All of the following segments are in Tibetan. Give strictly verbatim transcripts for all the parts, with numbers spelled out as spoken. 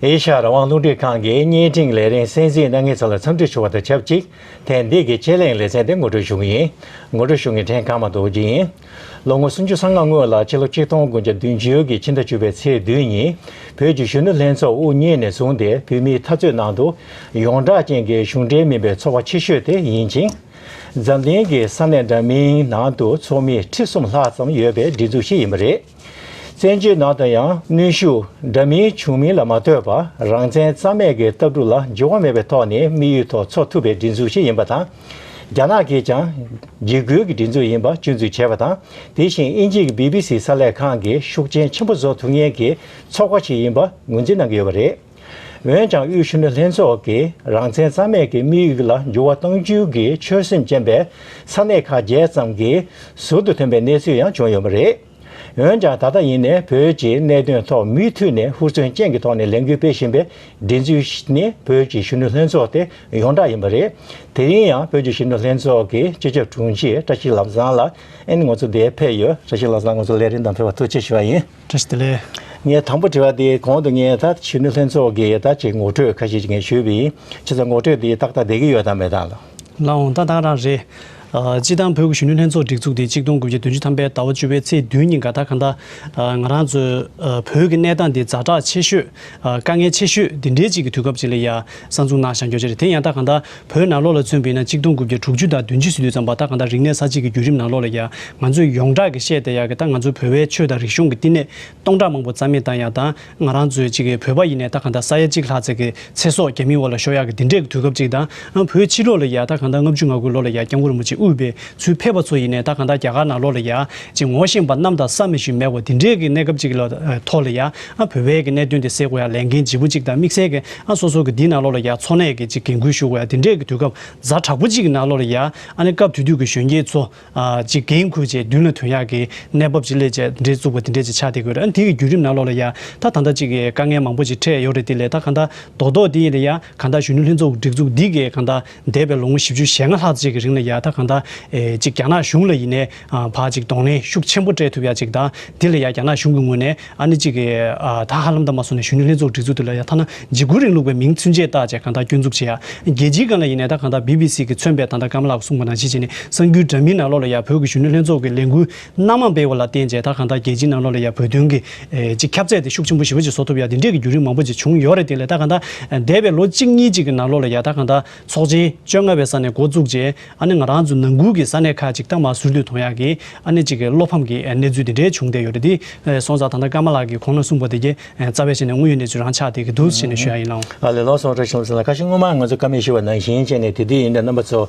ཨེ་ཤ་ཡ་རང་དབང་རླུང་འཕྲིན་ཁང་གི་བརྙན་འཕྲིན་ལས་རིམ་གསན་གཟིགས་གནང་མཁན་ཚོ་ལ་འཚམས་འདྲི་ཞུ་བ་དང་ཆབས་ཅིག་ཐེངས་འདི་གི་དཔྱད་གླེང་ལེ་ཚན་དེ་ངོ་སྤྲོད་ཞུ་གི་ཡིན། ངོ་སྤྲོད་ཞུ་མཁན་ཕྲན་ཀརྨ་རྡོ་རྗེ་ཡིན། ལོ་ངོ་སུམ་ཅུ་སོ་ལྔ་སྔོན་ལ་ཕྱི་ལོ་ཆིག་སྟོང་དགུ་བརྒྱ་བདུན་ཅུ་གི་ཕྱི་ཟླ་བཅུ་པའི་ཚེས་བདུན་ཉིན་བོད་ཀྱི་གཞོན་ནུ་ལྷན་ཚོགས་དབུ་བརྙེས་ནས་བཟུང་སྟེ་བོད་མིའི་འཐབ་རྩོད་ནང་དུ་ཡོངས་གྲགས་ཅན་གྱི་གཞུང་འབྲེལ་མིན་པའི་ཚོགས་པ་ཆེ་ཤོས་དེ་ཡིན་ཅིང་། འཛམ་གླིང་གི་ས་གནས་འདྲ་མིན་ནང་དུ་ཚོགས་མི་ཁྲི་གསུམ་ལྷག་ཙམ་ཡོད་པའི་སྒྲིག་འཛུགས་ཤིག་ཡིན་པ་རེད། བཙན་བྱོལ་ནང་དུ་ཡང་གནོན་ཤུགས་འདྲ་མིན་བྱུང་མིན་ལ་མ་ལྟོས་པར་རང་བཙན་རྩ་མེད་ཀྱི་ལྟ་གྲུབ་ལ་འགྱུར་བ་མེད་པའི་ཐོག་ནས་དམིགས་ཡུལ་ཐོག་འཚོ་ཐུབ་པའི་སྒྲིག་འཛུགས་ཤིག་ཡིན་པ་དང་། རྒྱ་ནག་གིས་ཀྱང་འཇིགས་སྐུལ་གྱི་སྒྲིག་འཛུགས་ཡིན་པ་སྐྱོན་འཛུགས་བྱས་པ་དང་། དེ་བཞིན་དབྱིན་ཇི་གི་བི་བི་སི་གསར་ལས་ཁང་གིས་ཤུགས་རྐྱེན་ཆེན་པོ་བཟོ་ཐུབ་མཁན་གྱི་ཚོགས་པ་ཞིག་ཡིན་པ་ངོས་འཛིན་གནང་གི་ཡོད་པ་རེད། འོན་ཀྱང་དབུས་གཞོན་ནུ་ལྷན་ཚོགས་ཀྱིས་རང་བཙན་རྩ་མེད་ཀྱི་དམིགས་ཡུལ་ལ་འགྱུར་བ་གཏོང་རྒྱུ་གི་ཆོད་སེམས་ཅན་པའི་ས་གནས་ཁག་བརྒྱད་ཙམ་གྱི་ཟུར་དུ་ཐོན་པའི་གནས་ཚུལ་ཡང་བྱུང་ཡོད་པ་རེད། འོན་ཀྱང་ད་ལྟ་ཡིན་ནའི་བོད་ཀྱི་གནད་དོན་ཐོག་མུ་མཐུད་ནས་ཧུར་བརྩོན་ཅན་གྱི་ཐོག་ནས་ལས་འགུལ་སྤེལ་བཞིན་པའི་སྒྲིག་འཛུགས་ནི་བོད་ཀྱི་གཞོན་ནུ་ལྷན་ཚོགས་དེ་ཡོངས་གྲགས་ཡིན་པ་རེད། དེ་རིང་ཡང་བོད་ཀྱི་གཞོན་ནུ་ལྷན་ཚོགས་ཀྱི་སྤྱི་ཁྱབ་དྲུང་ཆེ་བཀྲ་ཤིས་ལམ་བཟང་ལགས་ཨ་ནི་ང་ཚོ་འདིར་ཕེབས་ཡོད། བཀྲ་ཤིས་ལམ་བཟང་ང་ཚོ་ལས་རིམ་དང་ཕེབས་པར་ཐུགས་རྗེ་ཆེ་ཞུ་བ་ཡིན། བཀྲ་ཤིས་བདེ་ལེགས། ངས་དང་པོ་དྲི་བ་དེ་གོང་དུ་ངས་ད་གཞོན་ནུ་ལྷན་ཚོགས་ཀྱི་ད་ཅིག་ངོ་སྤྲོད་ཁ་ཤས་ཅིག་ངས་ཞུས་པ་ཡིན། ཁྱེད་ཚོ་ངོ་སྤྲོད་དེ་ཏག་ཏག་བསྡད་ཀྱི་ཡོད་དམ་མེད་དམ་ལ། ལགས་འོང་། ད་ད་རང་རེད། ཨ། སྤྱིར་བཏང་བོད་ཀྱི་གཞོན་ནུ་ལྷན་ཚོགས་སྒྲིག་འཛུགས་དེ་ཆིག་སྟོང་དགུ་བརྒྱ་བདུན་ཅུ་ཐམ་པའི་ཟླ་བ་བཅུ་པའི་ཚེས་བདུན་ཉིན་ཀ་ད་གང་ལྟར། ཨ། ང་རང་ཚོའི། ཨ། བོད་ཀྱི་གནས་སྟངས་དེ་ཛ་དྲག་ཆེ་ཤོས། ཨ། དཀའ་ངལ་ཆེ་ཤོས་དེ་འདྲའི་ཅིག་གི་དུས་སྐབས་ཅིག་ལ་ཡ་གསར་འཛུགས་གནང་བཞག་རྒྱུ་ཅིག་རེད། དེ་ཡང་ད་གང་ལྟར་བོད་ནང་ལོགས་ལ་མཚོན་པ་ཡིན་ན་ཆིག་སྟོང་དགུ་བརྒྱ་དྲུག་ཅུ་དང་བདུན་ཅུ་ཟེར་དུས་ཙམ་པ་ད་གང་ལྟར་རིག་གནས་གསར་བརྗེ་གི་བརྒྱུད་རིམ་ནང་ལོགས་ལ་ཡ་ང་ཚོས་ཡོངས་གྲགས་ཀྱི་བཤད་བསྡད་ཡག་གི་ད་ང་ཚོ་བོད་པའི་ཆོས་དང་རིག་གཞུང་གི་བསྟི་གནས་སྟོང་ཕྲག་མང་པོ་རྩ་མེད་བཏང་ཡག་དང་། ང་རང་ཚོའི་ཅིག་གི་བོད་པ་ཡིན་ནའི་ད་གང་ལྟར་ས་ཡ་གཅིག་ལྷག་ཙམ་གྱི་ཚེ་སྲོག་རྒྱ་མིའི་འོག་ལ་ཤོར་ཡག་གི་འདི་འདྲའི་གི་དུས་སྐབས་ཅིག་དང་། ཨ། བོད་ཕྱི་ལོགས་ལ་ཡ་ད་གང་ལྟར་ལྔ་བཅུ་ང་དགུ་ལོ་ལ་ཡ་སྐྱབས་མགོན་རིན་པོ་ཆེ་དབུས་པའི་ཚུར་ཕེབས་པ་ཚོ་ཡིན་ནའི་ད་གང་ལྟར་རྒྱ་གར་ནང་ལོགས་ལ་ཡ་ཅིག་ངོ་ཤེས་པ་གནམ་དང་ས་མི་ཤེས་མེད་པ་འདི་འདྲའི་གི་གནས་སྐབས་ཅིག་ལ་ཐོག་ལ་ཡ། ཨ། བོད་པའི་གི་གནད་དོན་དེ་སེལ་དགོས་ཡ་ལས་འགན་ལྗིད་པོ་ཅིག་དང་དམིགས་བསལ་གི། ཨ། སོ་སོ་གི་འདི་ནང་ལོགས་ལ་ཡ་འཚོ་གནས་ཀྱི་ཅིག་འགན་ཁུར་ཞུ་དགོས་ཡ་འདི་འདྲའི་གི་དུས་སྐབས་ཛ་དྲག་པོ་ཅིག་གི་ནང་ལོགས་ལ་ཡ། ཨ་ནི་སྐབས་དེ་དུས་ཀྱི་གཞོན་སྐྱེས་ཚོ། ཨ། ཅིག་འགན་ཁུར་བྱས་མདུན་ལ་ཐོན་ཡག་གི་གནས་བབ་ཅིག་སླེབས་བྱས་འདི་འདྲའི་བཙུགས་པ་འདི་འདྲའི་ཅིག་ཆགས་བསྡད་ཀྱི་ཡོད་རེད། ཨ་ནི་དེ་གི་བརྒྱུད་རིམ་ནང་ལོགས་ལ་ཡ་ད་ད་ལྟ་ཅིག་གི་དཀའ་ངལ་མང་པོ་ཅིག་འཕྲད་ཡོད་རེད། དེ་ལས་ད་གང་ལྟར་རྡོག་རྡོག་དེ་ཡིན་ལ་ཡ་གང་ལྟར་གཞོན་ནུ་ལྷན་ཚོགས་སྒྲིག་འཛུགས་འདི་གི་གང་ལྟར་འདས་པའི་ལོ་ངོ་བཞི་བཅུ་ཞེ་ལྔ་ལྷག་ཅིག་གི་རིང་ལ་ཡ་ད་གང་ལྟར། ཨེ། ཅིག་རྒྱ་ནག་གཞུང་ལ་ཡིན་ནའི། ཨ། ཕར་ཅིག་གདོང་ལེན་ཤུགས་ཆེན་པོ་སྤྲད་ཐུབ་ཡ་ཅིག་དང་། དེ་ལ་ཡ་རྒྱ་ནག་གཞུང་གི་ངོས་ནས་ཨ་ནི་ཅིག་གི། ཨ། ད་ཧ་ལམ་ད་མ་སོང་ནས་གཞོན་ནུ་ལྷན་ཚོགས་སྒྲིག་འཛུགས་དེ་ལ་ཡ་ཐ་ན་འཇིགས་སྐུལ་རིང་ལུགས་པའི་མིང་ཚུན་ཆད་བཏགས་བྱས་གང་ལྟར་སྐྱོན་འཛུགས་བྱེད་ཡ། རྒྱལ་སྤྱིའི་སྒང་ལ་ཡིན་ནའི་ད་གང་ལྟར་བི་བི་སི་གིས་མཚོན་པའི་ད་ལྟ་ཀརྨ་ལགས་ཀྱིས་གསུངས་པ་ནང་བཞིན་བྱས་ནས་གསར་འགྱུར་འདྲ་མིན་ནང་ལོགས་ལ་ཡ་བོད་ཀྱི་གཞོན་ནུ་ལྷན་ཚོགས་ཀྱི་ལས་འགུལ་སྣ་མང་སྤེལ་བ་ལ་བརྟེན་བྱས་ད་གང་ལྟར་རྒྱལ་སྤྱིའི་ནང་ལོགས་ལ་ཡ་བོད་དོན་གྱི། ཨེ། ཅིག་ཁྱབ་ཚད་དེ་ཤུགས་ཆེན་པོ་ཞེ་པོ་ཅིག་བཟོ་ཐུབ་ཡ་དེ་འདྲས་ཀྱི་བརྒྱུད་རིམ་མང་པོ་ཅིག་བྱུང་ཡོད་རེད། དེ་ལས་ད་གང་ལྟར་འདས་པའི་ལོ་གཅིག་གཉིས་ཅིག་གི་ནང་ལོགས་ལ་ཡ་ད་གང་ལྟར་ཚོགས་ཆེན་བཅོ་ལྔ་པའི་ས་ནས་འགོ་བཙུགས་བྱས། ཨ་ནི་ང་རང་ཚོ་ནང་ཁུལ་གྱི་ས་གནས་ཁག་ཅིག་ད་མར་ཟུར་དུ་གཏོང་ཡག་གི་ཨ་ནི་ཅིག་གི་བློ་ཕམ་གྱི་གནས་ཚུལ་དེ་འདྲའི་བྱུང་བསྡད་ཡོད་རེད། དེ་སོང་ཙང་ད་ལྟ་ཀརྨ་ལགས་ཀྱིས་གོང་ལ་གསུངས་པ་དེ་གའི་རྩ་བའི་ཆ་ནས་དངོས་ཡོད་གནས་ཚུལ་རང་ཆགས་བསྡད་ཀྱི་འདུག་ཟེར་ནས་ཞུ་ཡ་ཡིན་ལགས། ཨ་ལས། ལགས་སོ། བཀྲ་ཤིས་ལྷུན་གྲུབ་ལགས། ཁ་ཤས་སྔོན་མ་ང་ཚོ་བཀའ་མོལ་ཞུས་པ་ནང་བཞིན་བྱས་ནས་དེ་དུས་ཡིན་ན་རྣམ་པ་ཚོ་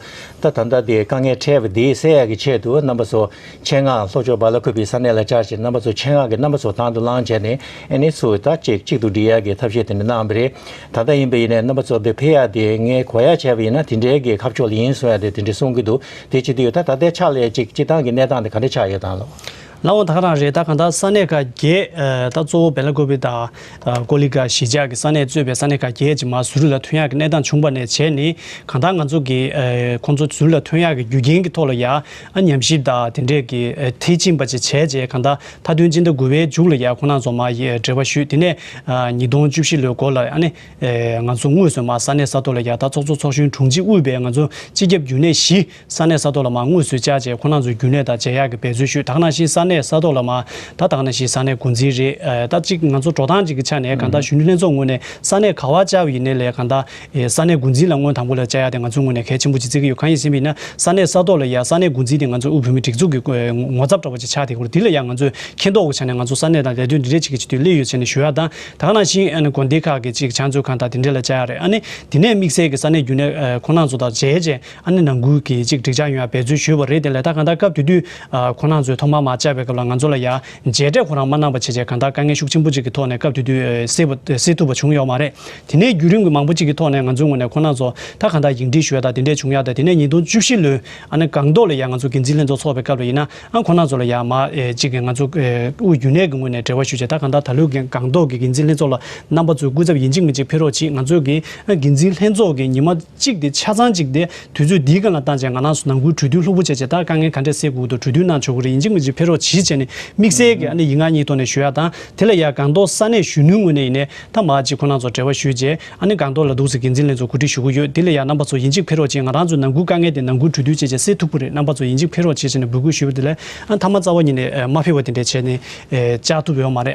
ད་ད་ལྟ་དེ་དཀའ་ངལ་འཕྲད་པ་དེ་སེལ་ཡག་གི་ཆེད་དུ་རྣམ་པ་ཚོ་ཆེད་མངགས་ལྷོ་ཕྱོགས་སྦེ་ལ་ཀུ་པའི་ས་གནས་ལ་བཅར་བྱས་རྣམ་པ་ཚོ་ཆེད་མངགས་ཀྱི་རྣམ་པ་ཚོ་དང་དུ་བླངས་བྱས་ནས་ཨ་ནི་ཚུར་ད་ཅིག་གཅིག་ཏུ་སྒྲིལ་ཡག་གི་ཐབས་ཤེས་དེ་འདྲ་གནང་བ་རེད། ད་ལྟ་ཡིན་པ་ཡིན་ནའི་རྣམ་པ་ཚོ་འདི་ཕེབས་ཡག་དེ་ངས་གོ་ཡག་བྱས་པ་ཡིན་ན་དེ་འདྲའི་གི་ཁ་ཕྱོགས་ལ་ཡིན་གསུང་ཡག་དེ་དེ་འདྲ་གསུང་གི་འདུག་དེ་བྱེད་དུས་ད་ད་ལྟའི་ཆ་ལ་ཅིག་སྤྱིར་བཏང་གི་གནས་སྟངས་དེ་ག་འདྲ་ཆགས་ཡོད་དམ་ལགས། ལགས་འོང་། ད་ག་རང་རེད། ད་གང་ལྟར་ས་གནས་ཁག་བརྒྱད། ཨ། ད་གཙོ་བོ་སྦེ་ལ་ཀུ་པའི་དང་། ཨ། ཀོ་ལི་གྷལ་གཞིས་ཆགས་ཀྱི་ས་གནས་གཙོས་པའི་ས་གནས་ཁག་བརྒྱད་ཅིག་མར་ཟུར་ལ་ཐོན་ཡག་གི་གནས་སྟངས་བྱུང་བ་ནས་བྱས་ནས་གང་ལྟར་ང་ཚོ་གི། ཨ། ཁོང་ཚོ་ཟུར་ལ་ཐོན་ཡག་གི་རྒྱུ་རྐྱེན་གྱི་ཐོག་ལ་ཡ། ཨ། ཉམས་ཞིབ་དང་དེ་འདྲས་ཀྱི། ཨ། མཐིལ་ཕྱིན་པ་ཅིག་བྱས་རྗེས་གང་ལྟར་མཐའ་དོན་སྤྱི་ཟླ་དགུ་པའི་མཇུག་ལ་ཡ་ཁོང་རྣམ་ཚོ་མར་ཡ་འབྲེལ་བ་ཞུས། དེ་ནས། ཨ། ཉིས་སྟོང་བཅུ་བཞི་ལོའི་འགོ་ལ་ཨ་ནི། ཨེ། ང་ཚོ་དངོས་སུ་མར་ས་གནས་ས་ཐོག་ལ་ཡ་ད་ཚོགས་གཙོ་ཚོགས་གཞོན་དྲུང་ཆེ་དབུས་པའི་ང་ཚོ་སྤྱི་ཁྱབ་རྒྱུན་ལས་བཞི་ས་གནས་ས་ཐོག་ལ་མར་དངོས་སུ་བཅར་བྱས་ཁོང་རྣམ་ཚོའི་རྒྱུན་ལས་དང་མཇལ་ཡག་གི་འབད་རྩོལ་ཞུས། ད་ག་ནང་བཞིན་ས་གནས་ས་ཐོག་ལ་མར་ད་ད་ག་ནང་བཞིན་ས་གནས་འགོ་འཛིན་རེད། ཨེ། ད་ཅིག་ང་ཚོ་འགྲོ་སྟངས་ཅིག་གི་ཆ་ནས་གང་ལྟར་གཞོན་ནུ་ལྷན་ཚོགས་ངོས་ནས་ས་གནས་ག་བ་བཅར་བ་ཡིན་ནའི་ལས་གང་ལྟར། ཨེ། ས་གནས་འགོ་འཛིན་ལ་སྔོན་དང་པོ་ལ་བཅར་ཡག་དེ་ང་ཚོའི་ངོས་ནས་གལ་ཆེན་པོ་ཅིག་བརྩི་གི་ཡོད། གང་ཡིན་ཟེར་བ་ཡིན་ན་ས་གནས་ས་ཐོག་ལ་ཡ་ས་གནས་འགོ་འཛིན་དེ་ང་ཚོ་དབུས་བོད་མིའི་སྒྲིག་འཛུགས་ཀྱི་ངོ་ཚབ་འདྲ་པོ་ཅིག་ཆགས་བསྡད་ཡོད་རེད། དེ་ལ་ཡ་ང་ཚོས་མཁྱེན་རྟོགས་ཀྱི་ཆ་ནས་ང་ཚོ་ས་གནས་དང་ལས་དོན་འདི་འདྲས་ཅིག་གི་ཆེད་དུ་སླེབས་ཡོད་ཟེར་ནས་ཞུ་ཡག་དང་། ད་ག་ནང་བཞིན་ཨ་ནི་དགོན་སྡེ་ཁག་གི་ཅིག་ཕྱག་མཛོད་ཁང་དང་དེ་འདྲས་ལ་བཅར་ཡག་རེད། ཨ་ནི་དེ་ནས་དམིགས་བསལ་གྱི་ས་གནས་རྒྱུན་ལས་ཁོང་རྣམ་ཚོ་དང་མཇལ་བྱས། ཨ་ནི་ནང་ཁུལ་གྱི་ཅིག་འགྲིག་འཇགས་ཡོང་ཡག་འབད་རྩོལ་ཞུས་པ་རེད། དེ་ལས་ད་གང་ལྟར་སྐབས་དེ་དུས་ཨ་ཁོང་རྣམ་ཚོས་ཐོག་མར་མར་བཅར་བའི་སྐབས་ལ་ང་ཚོ་ལ་ཡ་མཇལ་འཕྲད་ཁོ་རང་མ་གནང་པ་བྱས་བྱས་གང་ལྟར་དཀའ་ངལ་ཤུགས་ཆེན་པོ་ཅིག་གི་ཐོག་ནས་སྐབས་དེ་དུས་ཨ་སེལ་བ་སེལ་ཐུབ་པ་བྱུང་ཡོད་མ་རེད། དེ་ནས་བརྒྱུད་རིམ་གྱི་མང་པོ་ཅིག་གི་ཐོག་ནས་ང་ཚོའི་ངོས་ནས་ཁོང་རྣམ་ཚོ་ད་གང་ལྟར་ཡིག་འབྲེལ་ཞུ་ཡག་དང་དེ་འདྲས་བྱུང་ཡག་དང་། དེ་ནས་ཉིས་སྟོང་བཅུ་བཞི་ལོའི་ཨ་ནི་སྒང་ཏོག་ལ་ཡ་ང་ཚོ་འགན་འཛིན་ལྷན་ཚོགས་ཚོགས་པའི་སྐབས་ལ་ཡིན་ན་ཨ་ཁོང་རྣམ་ཚོ་ལ་ཡ་མར་ཨེ་ཅིག་གི་ང་ཚོ་ཨེ་དབུས་རྒྱུན་ལས་ཀྱི་ངོས་ནས་འབྲེལ་བ་ཞུས་བྱས། ད་གང་ལྟར་ད་ལོའི་སྒང་ཏོག་གི་འགན་འཛིན་ལྷན་ཚོགས་ལ་རྣམ་པ་ཚོའི་སྐུ་ཚབ་ཡིན་གཅིག་མིན་གཅིག་ཕེབས་རོགས་གྱིས། ང་ཚོའི་གི་འགན་འཛིན་ལྷན་ཚོགས་ཀྱི་ཉི་མ་གཅིག་དེ་ཆ་ཚང་གཅིག་དེ་དུས་ཚོད་འདིའི་སྒང་ལ་བཏང་བྱས་ང་རང་ཚོ་ནང་ཁུལ་གྲོས་བསྡུར་ལྷུག་པོ་བྱས་བྱས། ད་དཀའ་ངལ་ག་འདྲས་སེལ་དགོས་འདུག་གྲོས་བསྡུར་གནང་ཆོག་གི་རེད། ཡིན་གཅིག་མིན་གཅིག་ཕེབས་རོགས་ གཞི་བྱས་ནས་དམིགས་བསལ་གྱི་ཨ་ནི་ཡིག་ངག་གཉིས་ཐོག་ནས་ཞུ་ཡ་དང་། དེ་ལ་ཡ་སྒང་ཏོག་ས་གནས་གཞོན་ནུའི་ངོས་ནས་ཡིན་ནའི་ད་མ་གཅིག་ཁོང་རྣམ་ཚོ་འབྲེལ་བ་ཞུས་རྗེས་ཨ་ནི་སྒང་ཏོག་ལ་འདུག་སེ་འགན་འཛིན་ལྷན་ཚོགས་གོ་སྒྲིག་ཞུ་གི་ཡོད། དེ་ལ་ཡ་རྣམ་པ་ཚོ་ཡིན་གཅིག་ཕེབས་རོགས་བྱེད། ང་རང་ཚོ་ནང་ཁུལ་དཀའ་ངལ་དེ་ནང་ཁུལ་གྲོས་བསྡུར་བྱས་རྗེས་སེལ་ཐུབ་ཀྱི་རེད། རྣམ་པ་ཚོ་ཡིན་གཅིག་ཕེབས་རོགས་བྱེད་ཟེར་ནས་འབོད་སྐུལ་ཞུས་པ་དེ་ལས་ཨ་མཐའ་མ་རྩ་བ་ཉིད་ནས་ཨ་མ་ཕེབས་པ་དེ་འདྲས་བྱས་ནས་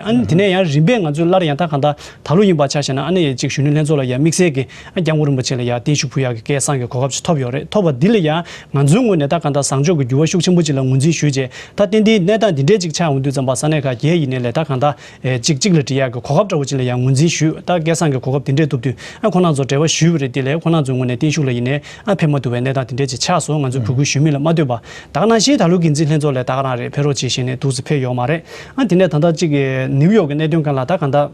ཨ་ནི་དེ་ནས་ཡང་རིམ་པས་ང་ཚོས་སླར་ཡང་ད་གང་ལྟར་ད་ལོ་ཡིན་པ་ཆ་བཞག་ན་ཨ་ནི་གཅིག་གཞོན་ནུ་ལྷན་ཚོགས་ལ་ཡ་དམིགས་བསལ་གྱི་ཨ་སྐྱབས་མགོན་རིན་པོ་ཆེ་ལ་ཡ་བརྟན་བཞུགས་ཕུལ་ཡག་གི་སྐལ་བཟང་གི་གོ་སྐབས་ཅིག་ཐོབ་ཡོད་རེད། ཐོབ་པ་འདི་ལ་ཡ་ང་ཚོའི་ངོས་ནས་ད་གང་ལྟར་བཟང་ཕྱོགས་ཀྱི་འགྱུར་བ་ཤུགས་ཆེན་པོ་ཅིག་ལ་ངོས་འཛིན་ཞུས་རྗེས་ད་ཏན་ཏན་གནས་སྟངས་འདི་འདྲས་ཅིག་ཆགས་ཡོང་དུས་ཙམ་པ་ས་གནས་ཁག་བརྒྱད་ཡིན་ནའི་ལས་ད་གང་ལྟར་ཨེ་གཅིག་གཅིག་ལ་འགྲིག་ཡག་གི་གོ་སྐབས་འདྲ་བོ་ཅིག་ལ་ཡང་ངོས་འཛིན་ཞུས། ད་སྐལ་བཟང་གི་གོ་སྐབས་དེ་འདྲས་ཐོབ་དུས་ཨ་ཁོང་རྣམ་ཚོ་འབྲེལ་བ་ཞུས་པ་རེད། དེ་ལས་ཁོང་རྣམ་ཚོའི་ངོས་ནས་བརྟན་བཞུགས་ལ་ཡིན་ནའི་ཨ་ཕེབས་མ་ཐུབ་པའི་གནས་སྟངས་དེ་འདྲས་ཅིག་ཆགས་སོང་། ང་ཚོས་འབོད་སྐུལ་ཞུ་མིན་ལ་མ་ལྟོས་པ། ད་ག་ནང་བཞིན་ད་ལོའི་འགན་འཛིན་ལྷན་ཚོགས་ལ་ད་ག་རང་རེད། ཕེབས་རོགས་བྱེད་ཞེས་ནས་འདུག་སེ་ཕེབས་ཡོད་མ་རེད། ཨ་དེ་ནས་ད་ལྟ་གཅིག་གི་ནིའུ་ཡོག་གི་གནད་དོན་སྒང་ལ་ད་གང་ལྟར་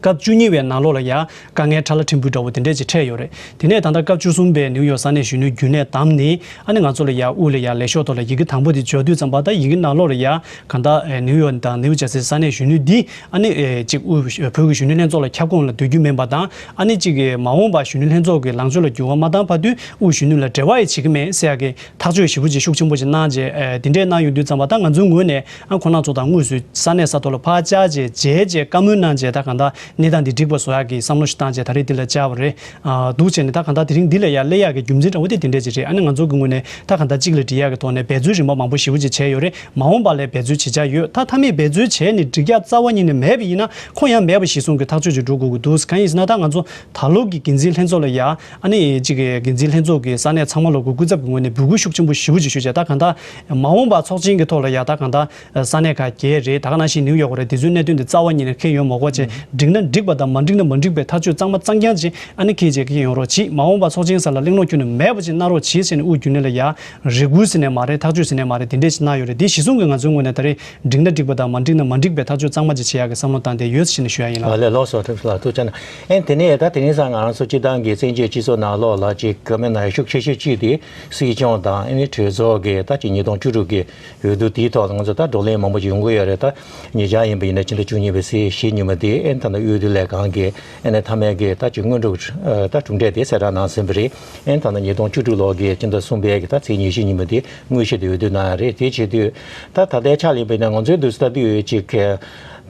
སྐབས་བཅུ་གཉིས་པའི་ནང་ལོགས་ལ་ཡ་དཀའ་ངལ་ཕྲ་ལ་ཕྲན་བུ་འདྲ་བོ་དེ་འདྲས་ཅིག་འཕྲད་ཡོད་རེད། དེ་ནས་ད་ལྟ་སྐབས་བཅུ་གསུམ་པའི་ནིའུ་ཡོག་ས་གནས་གཞོན་ནུའི་རྒྱུན་ལས་བདམས་ནས་ཨ་ནི་ང་ཚོ་ལ་ཡ་དབུ་ལ་ཡ་ལས་ཤོག་ཐོག་ལ་ཡི་གེ་དང་པོ་དེ་འབྱོར་དུས་ཙམ་པ་ད་ཡི་གེ་ནང་ལོགས་ལ་ཡ་གང་ལྟར་ཨེ་ནིའུ་ཡོག་དང་ནིའུ་ཇར་སི་ས་གནས་གཞོན་ནུ་འདི་ཨ་ནི་ཨེ་གཅིག་དབུས་བོད་ཀྱི་གཞོན་ནུ་ལྷན་ཚོགས་ལ་ཁྱབ་ཁོངས་ལ་སྡོད་རྒྱུ་མིན་པ་དང་ཨ་ནི་གཅིག་གི་མ་འོངས་པ་གཞོན་ནུ་ལྷན་ཚོགས་ཀྱི་ལངས་ཕྱོགས་ལ་འགྱུར་བ་མ་བཏང་བར་དུ་དབུས་གཞོན་ནུ་ལ་འབྲེལ་བ་ཡི་བྱེད་ཀྱི་མེད་ཟེར་ཡག་གི་ཐག་གཅོད་ཞེ་པོ་ཅིག་ཤུགས་ཆེན་པོ་ཅིག་གནང་རྗེས་ཨེ་དེ་འདྲས་གནང་ཡོང་དུས་ཙམ་པ་ད་ང་ཚོའི་ངོས་ནས་ཨ་ཁོང་རྣམ་ཚོ་དང་དངོས་སུ་ས་གནས་ས་ཐོག་ལ་ཕར་བཅར་རྗེས་མཇལ་རྗེས་བཀའ་མོལ་གནང་རྗེས་ད་གང་ལྟར་གནས་སྟངས་འདི་འགྲིག་པ་བཟོ་ཡག་གི་བསམ་བློ་ཞིག་བཏང་རྗེས་ད་རེས་འདི་ལ་བཅར་བ་རེད། ཨ་འདུག་བྱས་ནས་ད་གང་ལྟར་དེ་རིང་འདི་ལ་ཡ་སླེབས་ཡག་གི་རྒྱུ་མཚན་འདྲ་བོ་དེ་དེ་འདྲས་ཅིག་རེད། ཨ་ནི་ང་ཚོ་གི་ངོས་ནས་ད་གང་ལྟར་གཅིག་ལ་སྒྲིལ་ཡག་གི་ཐོག་ནས་འབད་རྩོལ་རིམ་པ་མང་པོ་ཞེ་པོ་ཅིག་བྱས་ཡོད་རེད། མ་འོངས་པ་ལ་འབད་རྩོལ་བྱེད་འཆར་ཡོད། ད་མཐའ་མའི་འབད་རྩོལ་བྱས་ནས་འགྲིག་ཡག་རྩ་བ་ཉིད་ནས་མེད་པ་ཡིན་ན་ཁོ་ཡང་མེད་པ་གཞིར་བཟུང་གི་ཐག་གཅོད་ཅིག་འགྲོ་དགོས་ཀྱི་འདུག་གང་ཡིན་ཟེར་ན་ད་ང་ཚོ་ད་ལོ་གི་འགན་འཛིན་ལྷན་ཚོགས་ལ་ཡ་ཨ་ནི་གཅིག་གི་འགན་འཛིན་ལྷན་ཚོགས་ཀྱི་ས་གནས་ཚང་མ་ལོག་གི་སྐུ་ཚབ་ཀྱི་ངོས་ནས་འབོད་སྐུལ་ཤུགས་ཆེན་པོ་ཞེ་པོ་ཅིག་ཞུས་བྱས་ད་གང་ལྟར་མ་འོངས་པ་ཚོགས་ཆེན་གྱི་ཐོག་ལ་ཡ་ད་གང་ལྟར་ས་གནས་ཁག་བརྒྱད་རེད། ད་ག་ནང་བཞིན་ནིའུ་ཡོག་རེད། དེ་ཚོའི་གནད་དོན་དེ་རྩ་བ་ཉིད་ནས་འཁེལ་ཡོད་མ་དགོས་བྱས་འགྲིག་ན་འགྲིག་པ་དང་མ་འགྲིག་ན་མ་འགྲིག་པའི་ཐག་གཅོད་གཙང་མ་གཙང་རྐྱང་བྱས་ཨ་ནི་འཁེལ་བྱས་འཁེལ་ཡོང་རོགས་གྱིས། མ་འོངས་པ་ཚོགས་ཆེན་སྐབས་ལ་གླེང་སློང་ཁྱོན་ནས་མེད་པ་ཅིག་གནང་རོགས་གྱིས་ཟེར་ནས་དབུས་རྒྱུན་ལས་ལ་ཡ་རེ་སྐུལ་ཟེར་ནས་མ་རེད། ཐག་གཅོད་ཟེར་ནས་མ་རེད། དེ་འདྲས་ཅིག་གནང་ཡོད་རེད། དེ་གཞི་བཟུང་གི་ང་ཚོའི་ངོས་ནས་ད་རེས་འགྲིག་ན་འགྲིག་པ་དང་མ་འགྲིག་ན་མ་འགྲིག་པའི་ཐག་གཅོད་གཙང་མ་ཅིག་བྱེད་ཡག་གི་བསམ་བློ་བཏང་བསྡད་ཡོད་ཟེར་ནས་ཞུ་ཡ་ཡིན་ལགས། ཨ་ལས། ལགས་སོ། ཐུགས་རྗེ་ཆེ་ལགས། ཐུགས་རྗེ་གནང་། ཨེ་དེ་ནས་ད་དེ་རིང་སང་ང་རང་ཚོ་སྤྱི་བཏང་གི་བཙན་བྱོལ་སྤྱི་ཚོགས་ནང་ལོགས་ལ་ཅིག་བཀའ་མོལ་གནང་ཡ་ཤུགས་ཆེ་ཤོས་གཅིག་དེ་སྲིད་སྐྱོང་དང་ཨ་ནི་གྲོས་ཚོགས་ཀྱི་ད་ཅིག་ཉིས་སྟོང་བཅུ་དྲུག་གི་འོས་བསྡུ་དེའི་ཐོག་ལ་ང་ཚོ་ད་བགྲོ་གླེང་མང་པོ་ཅིག་ཡོང་གི་ཡོད་རེད། ད་ཉེ་ཆར་ཡིན་པ་ཡིན་ན་ཕྱི་ཟླ་བཅུ་གཉིས་པའི་ཚེས་བཞི་ཉིན་མོ་དེ་ཨེ་ད་ལྟ་འོས་བསྡུ་ལས་ཁང་གི་ཨེ་ནས་མཐའ་མའི་གི་ད་ཅིག་སྔོན་འགྲོ་གི་ད་གྲུབ་འབྲས་དེ་གསལ་བསྒྲགས་གནང་ཟིན་པ་རེད། ཨེ་ད་ལྟ་ཉིས་སྟོང་བཅུ་དྲུག་ལོ་གི་སྤྱི་ཟླ་གསུམ་པའི་གི་ད་ཚེས་ཉི་ཤུ་ཉིན་མོ་དེ་དངོས་གཞི་དེ་འོས་བསྡུ་གནང་ཡ་རེད། དེ་བྱེད་དུས་ད་ད་ལྟའི་ཆ་ལ་ཡིན་པ་ཡིན་ན་ང་ཚོའི་འདུག་སེ་ལྟ་དུས་ཅིག་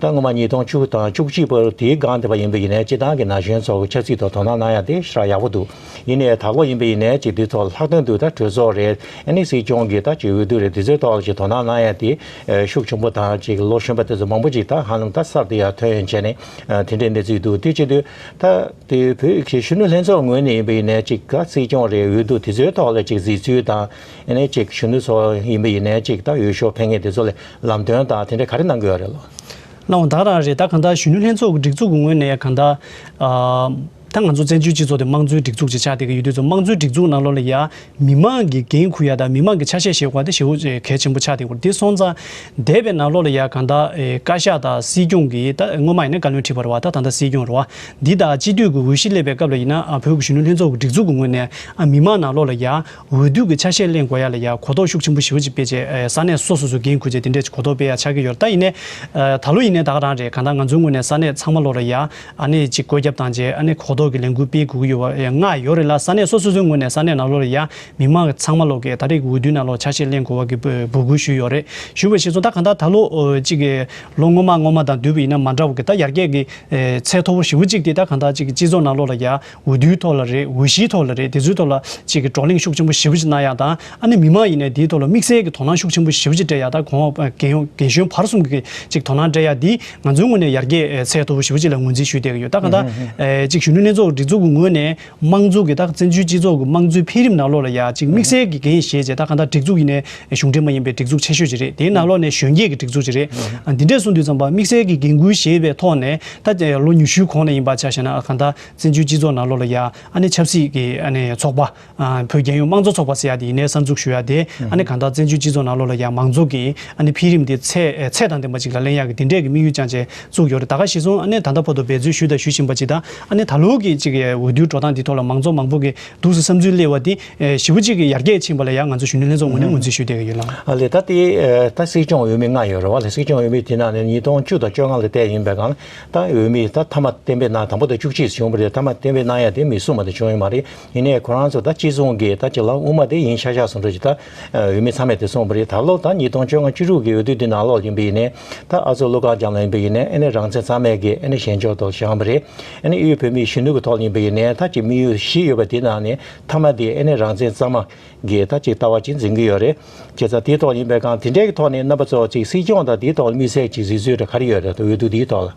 ད་སྔོན་མ་ཉིས་སྟོང་བཅུ་དང་བཅུ་གཅིག་བར་དེའི་སྒང་དེ་བ་ཡིན་པ་ཡིན་ནའི་སྤྱི་བཏང་གི་ན་གཞོན་ཚོ་གི་ཆབ་སྲིད་ཐོག་དོ་སྣང་གནང་ཡ་དེ་ཞེ་དྲག་ཡག་པོ་འདུག་ཡིན་ནའི་ད་ལོ་ཡིན་པ་ཡིན་ནའི་ཅིག་དེ་ཚོ་ལྷག་དོན་དུ་ད་གྲོས་ཚོགས་རེད། ཨ་ནི་སྲིད་སྐྱོང་གི་ད་ཅིག་འོས་བསྡུ་རེད། དེ་ཚོའི་ཐོག་ལ་ཅིག་དོ་སྣང་གནང་ཡ་དེ་ཤུགས་ཆེན་པོ་དང་ཅིག་ལོ་གཞོན་པ་དེ་ཚོ་མང་པོ་ཅིག་ད་ཧ་ལམ་ད་གསར་དུ་ཡར་ཐོན་ཡོང་བྱས་ནས་དེ་འདྲའི་གནས་ཚུལ་འདུག་དེ་བྱེད་དུས་ད་དེ་བོད་ཀྱི་གཞོན་ནུ་ལྷན་ཚོགས་ངོས་ནས་ཡིན་པ་ཡིན་ནའི་ཅིག་ག་སྲིད་སྐྱོང་རེད། འོས་བསྡུ་དེ་ཚོའི་ཐོག་ལ་ཅིག་གཟིགས་ཚུལ་དང་ཨ་ནི་ཅིག་གཞོན་ནུ་ཚོ་ཡིན་པ་ཡིན་ནའི་ཅིག་ད་འོས་ཤོག་འཕེན་མཁན་དེ་ཚོ་ལ་ལམ་སྟོན་དང་དེ་འདྲ་ག་རེ་གནང་གི་ཡོད་རེད་ལགས། གནང་བ་ད་ག་རང་རེད། ད་གང་ལྟར་གཞོན་ནུ་ལྷན་ཚོགས་ཀྱི་སྒྲིག་འཛུགས་ཀྱི་ངོས་ནས་གང་ལྟར་ཨ་ད་ང་ཚོ་བཙན་བྱོལ་སྤྱི་ཚོགས་དེ་དམངས་གཙོའི་སྒྲིག་འཛུགས་ཅིག་ཆགས་བསྡད་ཀྱི་ཡོད་དུས་ཙང་དམངས་གཙོའི་སྒྲིག་འཛུགས་ནང་ལོགས་ལ་ཡ་མི་མང་གི་འགན་འཁུར་ཡ་དང་མི་མང་གི་ཆ་ཤས་བཞེས་དགོས་པ་དེ་ཞེ་པོ་གལ་ཆེན་པོ་ཆགས་བསྡད་ཀྱི་ཡོད་རེད། དེ་སོང་ཙང་འདས་པའི་ནང་ལོགས་ལ་ཡ་གང་ལྟར་ཨེ་བཀའ་ཤག་དང་སྲིད་སྐྱོང་གིས་ད་སྔོན་མ་ཡིན་ན་བཀའ་བློན་ཁྲི་པ་རེད་བ། ད་ད་ལྟ་སྲིད་སྐྱོང་རེད་བ། འདི་དང་སྤྱི་འཐུས་ཀྱི་འོས་གཞི་སླེབས་པའི་སྐབས་ལ་ཡིན་ན་ཨ་བོད་ཀྱི་གཞོན་ནུ་ལྷན་ཚོགས་ཀྱི་སྒྲིག་འཛུགས་ཀྱི་ངོས་ནས་ཨ་མི་མང་ནང་ལོགས་ལ་ཡ་འོས་བསྡུ་གི་ཆ་ཤས་ལེན་དགོས་ཡ་ལ་ཡ་གོ་རྟོགས་ཤུགས་ཆེན་པོ་ཞེ་པོ་ཅིག་སྤེལ་བྱས་ཨེ་ས་གནས་སོ་སོ་སོའི་འགན་འཁུར་བྱས་དེ་འདྲས་ཅིག་གོ་རྟོགས་སྤེལ་ཡ་ཆགས་ཀྱི་ཡོད་རེད། ད་ཡིན་ནའི་ཨ་ད་ལོ་ཡིན་ནའི་ད་ག་རང་རེད། གང་ལྟར་ང་ཚོའི་ངོས་ནས་ས་གནས་ཚང་མ་ལོགས་ལ་ཡ་ཨ་ནི་ཅིག་བཀོད་ཁྱབ་བཏང་བྱས་ཨ་ནི་གོ་རྟོགས་ཀྱི་ལས་འགུལ་སྤེལ་དགོས་ཀྱི་ཡོད་པ་ཨེ་ལྔ་ཡོད་རེད་ལ། ས་གནས་སོ་སོ་སོའི་ངོས་ནས་ས་གནས་ནང་ལོགས་ལ་ཡ་མི་མང་ཚང་མ་ལོགས་ཀྱིས་ད་རེས་ཀྱི་འོས་བསྡུའི་ནང་ལོགས་ཆ་ཤས་ལེན་དགོས་པ་གི་འབོད་སྐུལ་ཞུས་ཡོད་རེད། ཞུས་པ་ཞིག་སོང་ད་གང་ལྟར་ད་ལོ་ཨོ་ཅིག་གི་ལོ་སྔོན་མ་སྔོན་མ་དང་བསྡུར་བ་ཡིན་ན་མ་འདྲ་བ་གི་ད་ཡར་རྒྱས་ཀྱི་ཨེ་ཚད་མཐོ་པོ་ཞེ་པོ་ཅིག་དེ་ད་གང་ལྟར་ཅིག་གི་སྤྱི་ཚོགས་ནང་ལོགས་ལ་ཡ་འོས་བསྡུའི་ཐོག་ལ་རེད། འོས་གཞིའི་ཐོག་ལ་རེད། དེ་ཚོའི་ཐོག་ལ་ཅིག་གི་བགྲོ་གླེང་ཤུགས་ཆེན་པོ་ཞེ་པོ་ཅིག་གནང་ཡ་དང་ཨ་ནི་མི་མང་ཡིན་ནའི་དེའི་ཐོག་ལ་དམིགས་བསལ་གྱི་དོ་སྣང་ཤུགས་ཆེན་པོ་ཞེ་པོ་ཅིག་སྤྲད་ཡ་ད་གོང་འོག་རྒན་ཡོལ་རྒན་གཞོན་བར་གསུམ་གྱི་ཅིག་དོ་སྣང་སྤྲད་ཡ་འདི་ང་ཚོའི་ངོས་ནས་ཡར་རྒྱས་ཨེ་ཚད་མཐོ་པོ་ཞེ་པོ་ཅིག་ལ་ངོས་འཛིན་ཞུས་བསྡད་ཀྱི་ཡོད། ད་གང་ལྟར་ཨེ་ཅིག་གཞོན་ནུ་ལྷན་ཚོགས་སྒྲིག་འཛུགས་ཀྱི་ངོས་ནས་དམངས་གཙོ་གི་ད་བཙན་བྱོལ་སྤྱི་ཚོགས་ཀྱི་དམངས་གཙོའི་འཕེལ་རིམ་ནང་ལོགས་ལ་ཡ་ཅིག་དམིགས་བསལ་གྱི་འགན་བཞེས་བྱས་ད་གང་ལྟར་སྒྲིག་འཛུགས་ཡིན་ནའི་གཞུང་འབྲེལ་མ་ཡིན་པའི་སྒྲིག་འཛུགས་ཆེ་ཤོས་ཅིག་རེད། དེའི་ནང་ལོགས་ནས་གཞོན་སྐྱེས་ཀྱི་སྒྲིག་འཛུགས་ཅིག་རེད། ཨ་འདི་འདྲས་གསུངས་དུས་ཙམ་པ་དམིགས་བསལ་གྱི་འགན་འཁུར་བཞེས་པའི་ཐོག་ནས་ད་ལོ་ཉི་ཤུའི་གོང་ལ་ཡིན་པ་ཆ་བཞག་ན་ཨ་གང་ལྟར་བཙན་བྱོལ་སྤྱི་ཚོགས་ནང་ལོགས་ལ་ཡ་ཨ་ནི་ཆབ་སྲིད་ཀྱི་ཨ་ནི་ཚོགས་པ་ཨ་བོད་རྒྱལ་ཡོངས་དམངས་གཙོ་ཚོགས་པ་ཟེར་ཡ་དེ་ཡིན་ནའི་གསར་འཛུགས་ཞུ་ཡ་དེ་ཨ་ནི་གང་ལྟར་བཙན་བྱོལ་སྤྱི་ཚོགས་ནང་ལོགས་ལ་ཡ་མང་གཙོ་གི་ཨ་ནི་འཕེལ་རིམ་དེ་ཚད་ཚད་དང་ལྡན་པ་ཅིག་ལ་ལེན་ཡ་གི་དེ་འདྲས་ཀྱི་དམིགས་ཡུལ་བཅངས་བྱས་བཙུགས་ཡོད་རེད། ད་ག་གཞི་བཟུང་ཨ་ནི་ད་ལྟ་བར་དུ་འབད་རྩོལ་ཞུས་དང་ཞུ་བཞིན་པ་ཅིག་དང་ཨ་ནི་ད་ལོ་ གི་ཅིག་འོས་བསྡུའི་འགྲོ་སྟངས་འདི་ཐོག་ལ་མང་ཚོགས་མང་པོ་གི་འདུག་སེ་བསམ་ཚུལ་སླེབས་པ་འདི་ཞེ་པོ་ཅིག་གི་ཡར་རྒྱས་ཕྱིན་པ་ལ་ཡང་ང་ཚོ་གཞོན་ནུ་ལྷན་ཚོགས་ངོས་ནས་ངོས་འཛིན་ཞུ་བསྡད་ཀྱི་ཡོད་ལགས། ཨ་ལས། ད་དེ་ད་སྲིད་སྐྱོང་འོས་མི་ལྔ་ཡོད་རེད་བ། ལས་སྲིད་སྐྱོང་འོས་མི་དེ་ནང་ནས་ཉིས་སྟོང་བཅུ་དང་བཅོ་ལྔ་ལ་བལྟས་ཡིན་པའི་སྒང་ད་འོས་མི་ད་མཐའ་མ་གཏན་འབེབས་གནང་། དང་པོ་དང་བཅུ་གཅིག་བྱུང་བ་རེད། མཐའ་མ་གཏན་འབེབས་གནང་ཡ་དེ་མི་གསུམ་མ་གཏོགས་བྱུང་ཡོད་མ་རེད། ཡིན་ནའི་ཁོ་རང་ཚོ་ད་སྤྱི་ཚོགས་ཀྱི་ད་ཅིག་ལ་དབུ་མ་དེ་ཡིན་ཤག་ཤག་བཟོ་འདྲ་ཅིག་ད་འོས་མི་ཚང་མས་དེ་གསུངས་པ་རེད། ད་ལོ་ད་ཉིས་སྟོང་བཅོ་ལྔ་བཅུ་དྲུག་གི་འོས་བསྡུ་དེ་ནང་ལོགས་ཡིན་པ་ཡིན་ནའི་ད་ཨ་ཚོགས་ཀླུ་མཁར་བྱམས་ལ་ཡིན་པ་ཡིན་ནའི་ཨ་ནི་རང་བཙན་གཙང་མའི་གི་ཨ་ནི་ཞལ་འཇོག་ཐོག་བཞེངས་པ་རེད། ཨ་ནི་དབུས་བོད་མིའི་གཞོན་ནུ་གི་ཐོག་ཡིན་པ་ཡིན་ནའི་ད་ཅིག་དམིགས་ཡུལ་བཞི་ཡོད་པ་དེ་ནང་ནས་མཐའ་མ་དེ་ཨ་ནི་རང་བཙན་གཙང་མ་གི་ད་ཅིག་ལྟ་བ་ཅིག་འཛིན་གྱི་ཡོད་རེད། བྱས་ཙང་དེའི་ཐོག་ཡིན་པའི་སྒང་དེ་འདྲའི་གི་ཐོག་ནས་རྣམ་པ་ཚོ་ཅིག་སྲིད་སྐྱོང་དང་དེའི་ཐོག་ལ་དམིགས་བསལ་གྱི་གཟིགས་ཚུལ་འདྲ་ག་རེ་ཡོད་རེད། ད་འོས་བསྡུ་དེའི་ཐོག་ལ།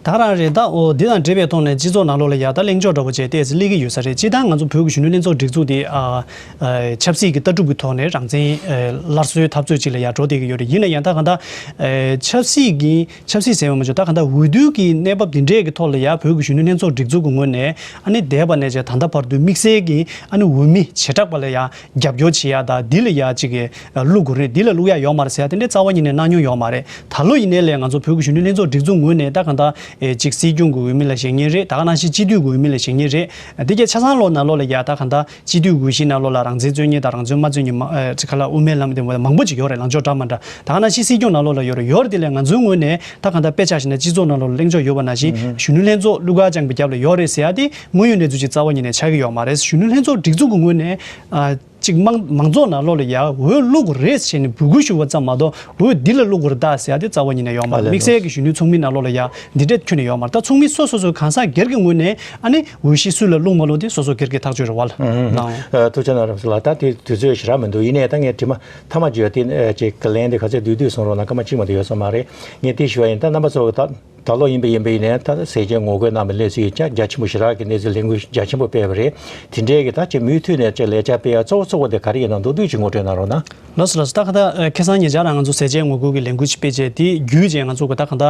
ད་རང་རེད། ད་འོ་འདི་དང་འབྲེལ་བའི་ཐོག་ནས་སྤྱི་ཚོགས་ནང་ལོགས་ལ་ཡ་ད་གླེང་ཕྱོགས་འདྲ་བོ་བྱས་ཏེ་སླེབས་ཀྱི་ཡོད་ས་རེད། སྤྱིར་བཏང་ང་ཚོ་བོད་ཀྱི་གཞོན་ནུ་ལྷན་ཚོགས་སྒྲིག་འཛུགས་དེ་ཨ་ཨ་ཆབ་སྲིད་ཀྱི་ལྟ་གྲུབ་ཀྱི་ཐོག་ནས་རང་བཙན་ཨ་སླར་གསོའི་འཐབ་རྩོད་ཅིག་ལ་ཡ་འགྲོ་བསྡད་ཀྱི་ཡོད་རེད། ཡིན་ན་ཡང་ད་གང་ལྟར་ཨ་ཆབ་སྲིད་ཀྱི་ཆབ་སྲིད་ཟེར་བ་མ་བྱུང་། ད་གང་ལྟར་འོས་བསྡུ་གི་གནས་བབ་འདི་འདྲས་ཀྱི་ཐོག་ལ་ཡ་བོད་ཀྱི་གཞོན་ནུ་ལྷན་ཚོགས་སྒྲིག་འཛུགས་ཀྱི་ངོས་ནས་ཨ་ནི་འདས་པ་ནས་བྱས་ད་ལྟ་བར་དུ་དམིགས་བསལ་གྱི་ཨ་ནི་འོས་མི་བྱེ་བྲག་པ་ལ་ཡ་རྒྱབ་སྐྱོར་བྱེད་ཡ་དང་འདི་ལ་ཡ་ཅིག་གི་བླུག་དགོས་རེད། འདི་ལ་བླུག་ཡ་ཡོད་མ་རེད་ཟེར་ཡ་དེ་འདྲའི་རྩ་བ་ཉིད་ནས་གནང་མྱོང་ཡོད་མ་རེད། ད་ལོ་ཡིན་ནའི་ལས་ང་ཚོ་བོད་ཀྱི་གཞོན་ནུ་ལྷན་ཚོགས་སྒྲིག་འཛུགས་ངོས་ནས་ད་གང་ལྟར་ཨེ་ཅིག་སྲིད་སྐྱོང་གི་འོས་མི་ལ་བཞེངས་མཁན་རེད། ད་ག་ནང་བཞིན་སྤྱི་འཐུས་ཀྱི་འོས་མི་ལ་བཞེངས་མཁན་རེད། འདི་གའི་ཆ་ཚང་ལོ་ནང་ལོགས་ལ་ཡ་ད་གང་ལྟར་སྤྱི་འཐུས་འོས་གཞི་ནང་ལོགས་ལ་རང་བཙན་རྩོད་མཁན་དང་རང་བཙན་མ་རྩོད་མཁན་མ་ཨེ་ཅིག་ག་ལ་དབུ་མའི་ལམ་དེ་མང་པོ་ཅིག་ཡོད་རེད། ལངས་ཕྱོགས་འདྲ་མ་འདྲ། ད་ག་ནང་བཞིན་སྲིད་སྐྱོང་ནང་ལོགས་ལ་ཡོད་རེད། ཡོད་རེད། དེ་ལས་ང་ཚོའི་ངོས་ནས་ད་གང་ལྟར་དཔེ་ཆ་བཞག་ན་སྤྱི་ཚོགས་ནང་ལོགས་ལ་གླེང་ཕྱོགས་ཡོད་པ་ནང་བཞིན་གཞོན་ནུ་ལྷན་ཚོགས་ཀླུ་མཁར་བྱམས་ཀྱི་རྒྱབ་ལ་ཡོད་རེད་ཟེར་ཡ་དེ་དངོས་ཡོད་གནས་ཚུལ་ཅིག་རྩ་བ་ཉིད་ནས་ཆགས་ཀྱི་ཡོད་མ་རེད། གཞོན་ནུ་ལྷན་ཚོགས་སྒྲིག་འཛུགས་ཀྱི་ངོས་ནས་ཨ། གཅིག་མང་མང་ཚོགས་ནང་ལོགས་ལ་ཡ་འོས་བླུག་དགོས་རེད་ཟེར་ནས་འབོད་སྐུལ་ཞུ་བ་ཙམ་མ་གཏོགས་འོས་འདི་ལ་བླུག་དགོས་རེད་ད་ཟེར་ཡ་དེ་རྩ་བ་ཉིད་ནས་ཡོད་མ་རེད། དམིགས་བསལ་གྱི་གཞོན་ནུའི་ཚོགས་མི་ནང་ལོགས་ལ་ཡ་འདི་འདྲས་ཁྱོན་ནས་ཡོད་མ་རེད། ད་ཚོགས་མི་སོ་སོ་སོའི་གང་ཟག་སྒེར་གྱི་ངོས་ནས་ཨ་ནི་འོས་གཞི་སུ་ལ་བླུག་མ་བླུག་དེ་སོ་སོ་སྒེར་གྱི་ཐག་གཅོད་རེད་བ་ལ། ཨ་ཐུགས་རྗེ་གནང་རབ་ཟེར་ལ། ད་དེ་དུས་ཚོད་ཞེ་དྲག་མི་འདུག་ཡིན་ནའི་ད་ངས་དྲི་མ་མཐའ་མ་བརྗོད་དེ་ཅིག་གི་ལན་དེ་ག་ཚོད་བསྡུས་བསྡུས་གསུང་རོགས་གནང་། སྐར་མ་གཅིག་མ་གཏོགས་ཡོད་ས་མ་རེད། ངས་དེ་ཞུ་བ་ཡིན། ད་རྣམ་པ་ཚོ་ད། ད་ལོ་ཡིན་པ་ཡིན་པ་ཡིན་ནའི་ད་ཟས་བཅད་ངོ་རྒོལ་གནང་བའི་གནས་ཚུལ་ཡིན་ཀྱང་རྒྱ་ཆེན་པོ་ཞེ་དྲག་གི་གནས་ཚུལ་ལས་འགུལ་རྒྱ་ཆེན་པོ་སྤེལ་བ་རེད། དེ་འདྲའི་གི་ད་ཅིག་མུ་མཐུད་ནས་ཅིག་ལས་འཆར་སྤེལ་ཡ་གཙོ་བོ་གཙོ་བོ་དེ་ག་རེ་ཡིན་ན་མདོར་བསྡུས་ཅིག་ངོ་སྤྲོད་གནང་རོགས་གནང་། ལགས་སོ་ལགས་སོ། ད་ག་ད་ཁ་སང་ཉེ་ཆར་རང་ང་ཚོ་ཟས་བཅད་ངོ་རྒོལ་གྱི་ལས་འགུལ་ཅིག་སྤེལ་རྗེས་དེ་བརྒྱུད་རྗེས་ང་ཚོ་གི་ད་ག་ད་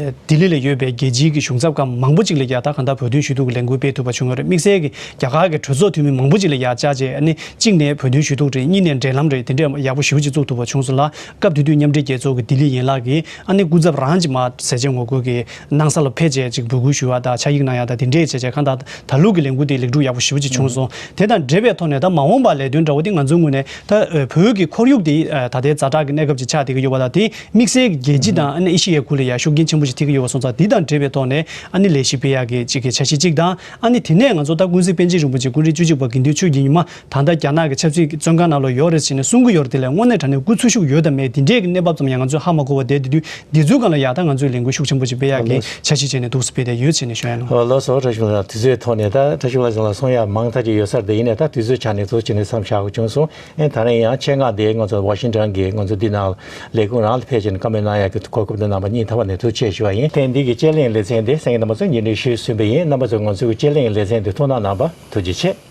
ལྡི་ལི་ལ་ཡོད་པའི་རྒྱལ་སྤྱིའི་གི་གཞུང་ཚབ་ཁག་མང་པོ་ཅིག་ལ་ཡ་ད་ག་ད་བོད་དོན་ཞུ་གཏུག་གི་ལས་འགུལ་སྤེལ་ཐུབ་པ་བྱུང་ཡོད་རེད། དམིགས་བསལ་གི་རྒྱ་གར་གི་གྲོས་ཚོགས་འཐུས་མི་མང་པོ་ཅིག་ལ་ཡ་བཅར་རྗེས་ཨ་ནི་གཅིག་ནས་བོད་དོན་ཞུ་གཏུག་རེད། གཉིས་ནས་འབྲེལ་ལམ་རེད། དེ་འདྲས་ཡག་པོ་ཞེ་པོ་ཅིག་བཙུགས་ཐུབ་པ་བྱུང་སོང་ལ། སྐབས་དེ་དུས་མཉམ་འབྲེལ་རྒྱལ་ཚོགས་ཀྱི་ལྡི་ལི་ཡན་ལག་གིས་ཨ་ནི་སྐུ་ཚབ་རང་གཅིག་མ་ཟས་བཅད་ངོ་རྒོལ་གྱི་སྣང་ས་ལ་ཕེབས་བྱས་ཅིག་འབོད་སྐུལ་ཞུ་བ་དང་ཕྱག་ཡིག་གནང་ཡ་དང་དེ་འདྲས་བྱས་བྱས་གང་ལྟར་ད་ལོ་གི་ལས་འགུལ་དེ་ལེགས་གྲུབ་ཡག་པོ་ཞེ་པོ་ཅིག་བྱུང་སོང་། དེ་དང་འབྲེལ་བའི་ཐོག་ནས་ད་མ་འོངས་པ་ལས་དོན་འདྲ་བོ་དེ་ང་ཚོའི་ངོས་ནས་ད་བོད་ཀྱི་ཁོར་ཡུག་དེ་ད་ལྟའི་ཛ་དྲག་གི་གནས་སྐབས་ཅིག་ཆགས་བསྡད་ཀྱི་ཡོད་པ་དང་དེ་དམིགས་བསལ་གྱི་རྒྱལ་སྤྱི་དང་ཨ་ནི་ཨེ་ཤི་ཡའི་ཁུལ་ལ་ཡ་ཤུགས་རྐྱེན་ཆེན་པོ་ཞིག་ཐེབས་ཀྱི་ཡོད་པ་སོང་ཙང་དེ་དང་འབྲེལ་བའི་ཐོག་ནས་ཨ་ནི་ལས་གཞི་སྤེལ་ཡག་གི་ཅིག་གི་འཆར་གཞི་གཅིག་དང་ཨ་ནི་དེ་ནས་ང་ཚོ་ད་ཀུན་གཟིགས་པཎ་ཆེན་རིན་པོ་ཆེ་ཀུན་རིག་བཅུ་གཅིག་པ་དགེ་འདུན་ཆོས་ཀྱི་ཉི་མ་ད་ལྟ་རྒྱ་ནག་གི་ཆབ་སྲིད་ཀྱི་བཙོན་ཁང་ནང་ལ་ཡོད་རེད་ཟེར་ནས་གསུང་གི་ཡོད་རེད། དེ་ལས་དངོས་གནས་དྲང་གནས་སྐུ་འཚོ་བཞུགས་ཡོད་དམ་མེད་དེ་འདྲས་ཀྱི་གནས་བབ་ཙམ་ཡང་ང་ཚོས་ཧ་མ་གོ་བ་བསྡད་དེ་དུས་འདི་ཚོའི་སྒང་ལ་ཡ་ད་ང་ཚོས་ལས་འགུལ་ཤུགས་ཆེན་པོ་ཅིག་སྤེལ་ཡག་གི་འཆར་གཞི་བྱས་ནས་འདུག་སེ་སྤེལ་བསྡད་ཡོད་ཟེར་ནས་ཞུ་ཡ་ཡིན། ལགས་སོ། བཀྲ་ཤིས་ལགས། དུས་ཚོད་ཐོག་ནས་ད་བཀྲ་ཤིས་ལགས་ཚང་ལ་གསུང་ཡག་མང་ཐག་ཅིག་ཡོད་ས་རེད། ཡིན་ནའི་ད་དུས་ཚོད་ཆ་ནས་ཐུགས་རྗེ་ཆེ་ནས་མཚམས་བཞག་དགོས་བྱུང་སོང་། ཨེ་ད་རིང་ཡང་ཆེད་མངགས་དེ་ང་ཚོ་ཝ་ཤིང་ཊོན་གྱི་ང་ཚོ་འདི་ནང་ལས་ཁུངས་རང་ལ་ཕེབས་བྱས་ནས་བཀའ་མོལ་གནང་ཡག་གི་གོ་སྐབས་དེ་གནང་བ་སྙིང་ཐག་པ་ནས་ཐུགས་རྗེ་ཆེ་ཞུ་བ་ཡིན། ཐེངས་འདི་གི་དཔྱད་གླེང་ལེ་ཚན་དེ་གསན་མཁན་རྣམ་པ་ཚོ་ཉིན་རེ་ཞུས་ཟིན་པ་ཡིན། རྣམ་པ་ཚོས་ང་ཚོའི་དཔྱད་གླེང་ལེ་ཚན་དེ་ཐུགས་སྣང་གནང་བར་ཐུགས་རྗེ་ཆེ།